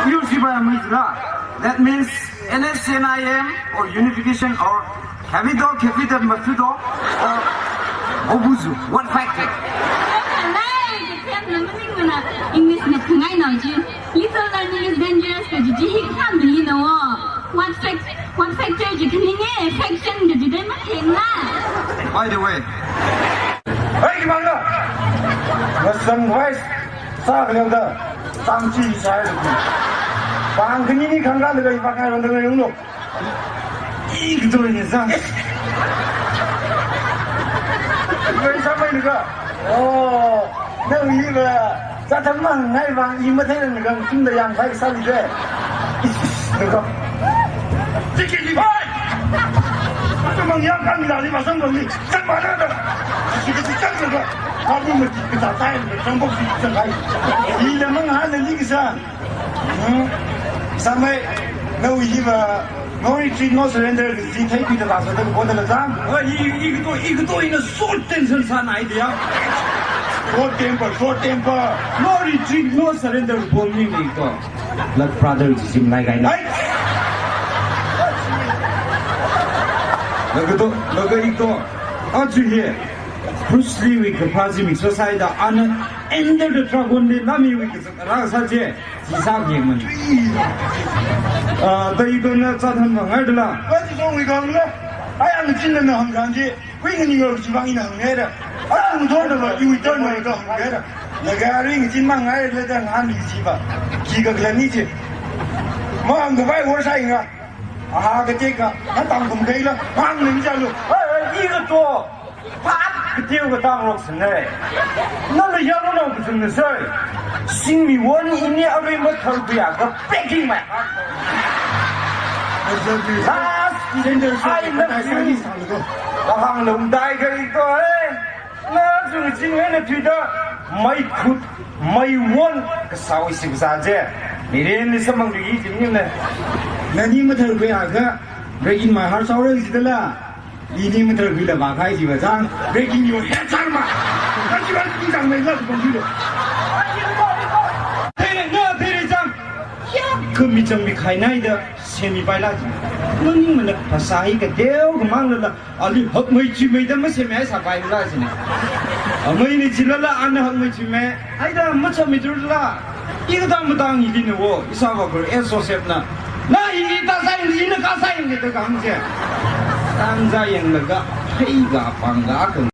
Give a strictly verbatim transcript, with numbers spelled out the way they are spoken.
Yushiba Mizla. That means N S C N I M or unification or capital, capital, mafuto or obuzu. What factor? English na khangai nao ji. Little learning is dangerous kaji ji hi khamili no. What fact? What factor ji khaninge? Faction kaji dai mathengla. By the way, hey, Kimangla! Masang voice, sa kaliang da, tang chi sa ya. Pang kani ni khangla da, ipa kai ron da, yung lo. Ikato ni sa. Ipa sa mai ni ka. Oh, nang iva. Sa thamang ngai vang i mathei na kang tum da yang kai sa li de. Is, is, ni ka. Tiki ni bai. Sa thamang yang kang la ni masang kang ni. Sa ma na da. Tiki tiki kang ni ka. Abu mati kita tai ni kang bok si sa kai. Ina mang ha na ni kisa. Hmm. Samai, no retreat, no surrender, zi thei pita la sa da ko da la zam. Wa, i, ikato, ikato ina short tension sa na idea. Short temper, short temper. No retreat, no surrender, bom ni ni ko. Blood brother ji sim lai kai na. Hai. Laga to, laga ikato. Achu here. Bruce Lee wui kapha ji mi exercise da ana Enter the Dragon li nami wui kazak rang sa je. Ji sa yeng man. Ah, da ikato na sa thamang ngai da la. Ba ji song wui kang la. Ai ang chin na hang kang je. Wui ngani ngau ji bang ina hang ngai da. Ai ang don da ba, i wui don na da hang ngai da. Na ga ring chin mang ngai da da ngani ji ba. Ji ka la ni je. Ma ang ga bai wor sa inga. Aha, ka te ka. Na tang kum kai la. Mang ning ja lo. Ai, ai, ikato. Pat, katiu katang rok sāngai. Nala yaro nang kachungna sai. Singmi won ini arui mathar kuya ka breaking my heart. Last, I love you. Kahang lungdai ka ito, eh. Na chung ching na thuida. Mai khut, mai won, kasau isi kasā je. Mirin ni samang du yi jing ni ne. Nani mathar kuya ka breaking my heart sau rang ji da la. Ini mathar kuila ba khai ji ba chang. Breaking your head, chang ma. Kan ji ba ni chang mai la bang ji lo. Tere, na tere chang. Ya, kami chang mi khai nai da, semi pai la ji. Nani mana pasai ka deu ka mang la la. Ali hak mai chi mai da ma semi ai sa pai la ji ne. Amai ni ji la la, ana hak mai chi mai. Ai da ma cha mi tur la. Ikato matang i din wo, isa wa kur S Joseph na. Na i ta sai ni na ka sai ni ta kang je. Tang za yang na ga, hei ga pang ga kang.